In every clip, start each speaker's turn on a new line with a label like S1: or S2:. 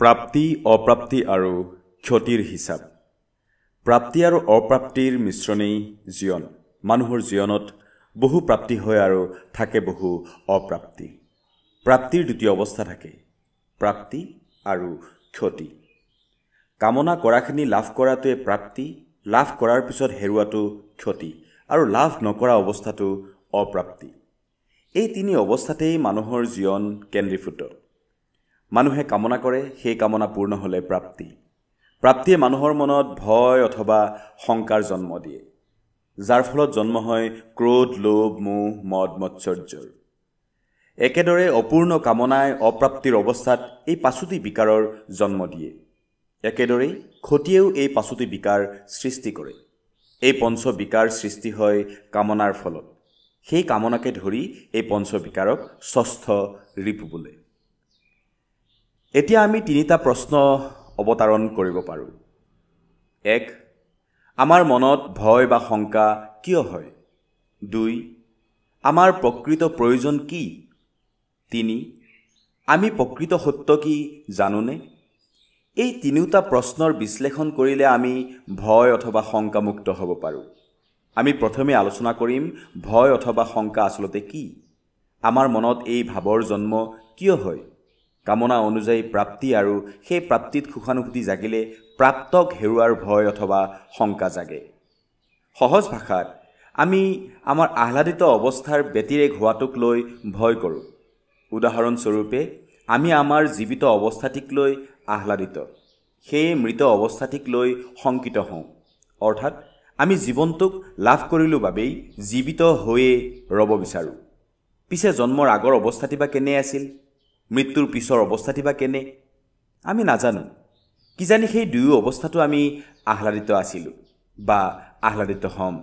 S1: প্ৰাপ্তি, অপ্ৰাপ্তি আৰু ক্ষতিৰ হিচাপ। প্ৰাপ্তি আৰু অপ্ৰাপ্তিৰ মিশ্ৰণেই জীৱন। মানুহৰ জীৱনত বহু প্ৰাপ্তি হয় আৰু থাকে বহু অপ্ৰাপ্তি। প্ৰাপ্তিৰ দুটি অৱস্থা থাকে, প্ৰাপ্তি আৰু ক্ষতি। কামনা কৰাখিনি লাভ কৰাটোৱে প্ৰাপ্তি, লাভ কৰাৰ পিছত হেৰুৱাটো ক্ষতি আৰু লাভ নকৰা অৱস্থাটো অপ্ৰাপ্তি। এই তিনি অৱস্থাতেই মানুহৰ জীৱন কেন্দ্ৰীভূত। মানুহে কামনা কৰে, সেই কামনা পূৰ্ণ হ'লে প্ৰাপ্তি। প্ৰাপ্তিয়ে মানুহৰ মনত ভয় অথবা শংকাৰ জন্ম দিয়ে, যাৰ ফলত জন্ম হয় ক্ৰোধ, লোভ, মোহ, মদ, মৎসৰ্যৰ। একেদৰে অপূৰ্ণ কামনাই অপ্ৰাপ্তিৰ অৱস্থাত এই পাঁচোটি বিকাৰৰ জন্ম দিয়ে। একেদৰেই ক্ষতিয়েও এই পাঁচোটি বিকাৰ সৃষ্টি কৰে। এই পঞ্চ বিকাৰ সৃষ্টি হয় কামনাৰ ফলত। সেই কামনাকে ধৰি এই পঞ্চ বিকাৰক ষষ্ঠ ৰিপু বোলে। এতিয়া আমি তিনিটা প্ৰশ্ন অৱতাৰণ কৰিব পাৰোঁ। এক, আমাৰ মনত ভয় বা শংকা কিয় হয়? দুই, আমাৰ প্ৰকৃত প্ৰয়োজন কি? তিনি, আমি প্ৰকৃত সত্য কি জানোনে? এই তিনিওটা প্ৰশ্নৰ বিশ্লেষণ কৰিলে আমি ভয় অথবা শংকামুক্ত হ'ব পাৰোঁ। আমি প্ৰথমে আলোচনা কৰিম ভয় অথবা শংকা আচলতে কি, আমাৰ মনত এই ভাৱৰ জন্ম কিয় হয়, কামনা অনুযায়ী প্ৰাপ্তি আৰু সেই প্ৰাপ্তিত সুখানুভূতি জাগিলে প্ৰাপ্তক হেৰুৱাৰ ভয় অথবা শংকা জাগে। সহজ ভাষাত আমি আমাৰ আহ্লাদিত অৱস্থাৰ ব্যতিৰেক হোৱাটোক লৈ ভয় কৰোঁ। উদাহৰণস্বৰূপে, আমি আমাৰ জীৱিত অৱস্থাটিক লৈ আহ্লাদিত, সেয়ে মৃত অৱস্থাটিক লৈ শংকিত হওঁ। অৰ্থাৎ আমি জীৱনটোক লাভ কৰিলোঁ বাবেই জীৱিত হৈয়ে ৰ'ব বিচাৰোঁ। পিছে জন্মৰ আগৰ অৱস্থাটি বা কেনে আছিল, মৃত্যুৰ পিছৰ অৱস্থাটি বা কেনে, আমি নাজানো। কিজানি সেই দুয়ো অৱস্থাটো আমি আহ্লাদিত আছিলোঁ বা আহ্লাদিত হ'ম।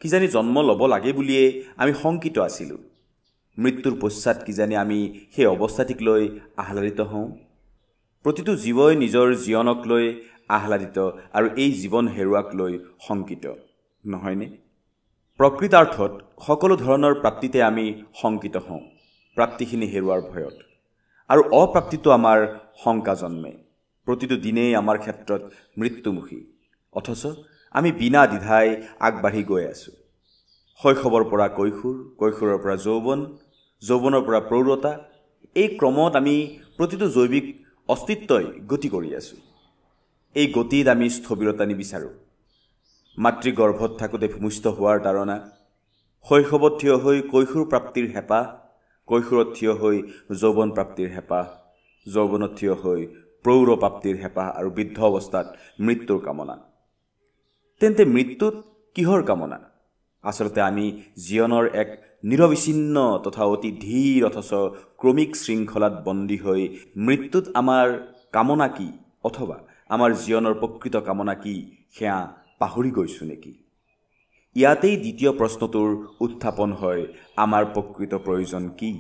S1: কিজানি জন্ম ল'ব লাগে বুলিয়ে আমি শংকিত আছিলোঁ। মৃত্যুৰ পশ্চাৎ কিজানি আমি সেই অৱস্থাটিক লৈ আহ্লাদিত হওঁ। প্ৰতিটো জীৱই নিজৰ জীৱনক লৈ আহ্লাদিত আৰু এই জীৱন হেৰুৱাক লৈ শংকিত নহয়নে? প্ৰকৃতাৰ্থত সকলো ধৰণৰ প্ৰাপ্তিতে আমি শংকিত হওঁ, প্ৰাপ্তিখিনি হেৰুৱাৰ ভয়ত, আৰু অপ্ৰাপ্তিটো আমাৰ শংকা জন্মে। প্ৰতিটো দিনেই আমাৰ ক্ষেত্ৰত মৃত্যুমুখী, অথচ আমি বিনা দ্বিধাই আগবাঢ়ি গৈ আছোঁ। শৈশৱৰ পৰা কৈশোৰ, কৈশোৰৰ পৰা যৌৱন, যৌৱনৰ পৰা প্ৰৌঢ়তা, এই ক্ৰমত আমি প্ৰতিটো জৈৱিক অস্তিত্বই গতি কৰি আছোঁ। এই গতিত আমি স্থবিৰতা নিবিচাৰোঁ। মাতৃগৰ্ভত থাকোঁতে ভূমিষ্ঠ হোৱাৰ তাৰণা, শৈশৱত থিয় হৈ কৈশোৰ প্ৰাপ্তিৰ হেঁপাহ, কৈশোৰত থিয় হৈ যৌৱন প্ৰাপ্তিৰ হেঁপাহ, যৌৱনত থিয় হৈ প্ৰৌঢ় প্ৰাপ্তিৰ হেঁপাহ আৰু বৃদ্ধ অৱস্থাত মৃত্যুৰ কামনা। তেন্তে মৃত্যুত কিহৰ কামনা? আচলতে আমি জীৱনৰ এক নিৰবিচ্ছিন্ন তথা অতি ধীৰ অথচ ক্ৰমিক শৃংখলাত বন্দী হৈ মৃত্যুত আমাৰ কামনা কি অথবা আমাৰ জীৱনৰ প্ৰকৃত কামনা কি সেয়া পাহৰি গৈছোঁ নেকি? ইয়াতেই দ্বিতীয় প্ৰশ্নটোৰ উত্থাপন হয়, আমাৰ প্ৰকৃত প্ৰয়োজন কি?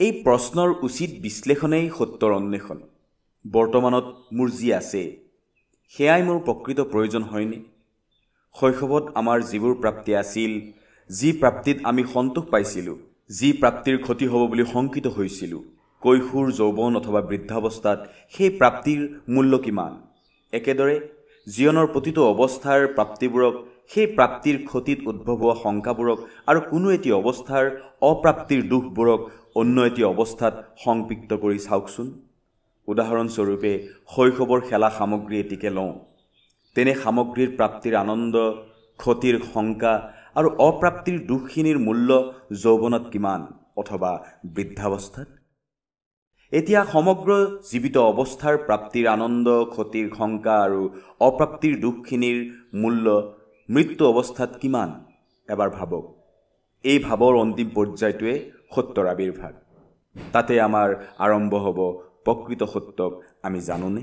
S1: এই প্ৰশ্নৰ উচিত বিশ্লেষণেই সত্যৰ অন্বেষণ। বৰ্তমানত মোৰ যি আছে সেয়াই মোৰ প্ৰকৃত প্ৰয়োজন হয়নে? শৈশৱত আমাৰ যিবোৰ প্ৰাপ্তি আছিল, যি প্ৰাপ্তিত আমি সন্তোষ পাইছিলোঁ, যি প্ৰাপ্তিৰ ক্ষতি হ'ব বুলি শংকিত হৈছিলোঁ, কৈশোৰ, যৌৱন অথবা বৃদ্ধাৱস্থাত সেই প্ৰাপ্তিৰ মূল্য কিমান? একেদৰে জীৱনৰ প্ৰতিটো অৱস্থাৰ প্ৰাপ্তিবোৰক, সেই প্ৰাপ্তিৰ ক্ষতিত উদ্ভৱ হোৱা শংকাবোৰক আৰু কোনো এটি অৱস্থাৰ অপ্ৰাপ্তিৰ দুখবোৰক অন্য এটি অৱস্থাত সংপৃক্ত কৰি চাওকচোন। উদাহৰণস্বৰূপে শৈশৱৰ খেলা সামগ্ৰী এটিকে লওঁ। তেনে সামগ্ৰীৰ প্ৰাপ্তিৰ আনন্দ, ক্ষতিৰ শংকা আৰু অপ্ৰাপ্তিৰ দুখখিনিৰ মূল্য যৌৱনত কিমান অথবা বৃদ্ধাৱস্থাত? এতিয়া সমগ্ৰ জীৱিত অৱস্থাৰ প্ৰাপ্তিৰ আনন্দ, ক্ষতিৰ শংকা আৰু অপ্ৰাপ্তিৰ দুখখিনিৰ মূল্য মৃত্যু অৱস্থাত কিমান, এবাৰ ভাবক। এই ভাৱৰ অন্তিম পৰ্যায়টোৱে সত্যৰ আৱিৰ্ভাৱ। তাতে আমাৰ আৰম্ভ হ'ব প্ৰকৃত সত্যক আমি জানোনে?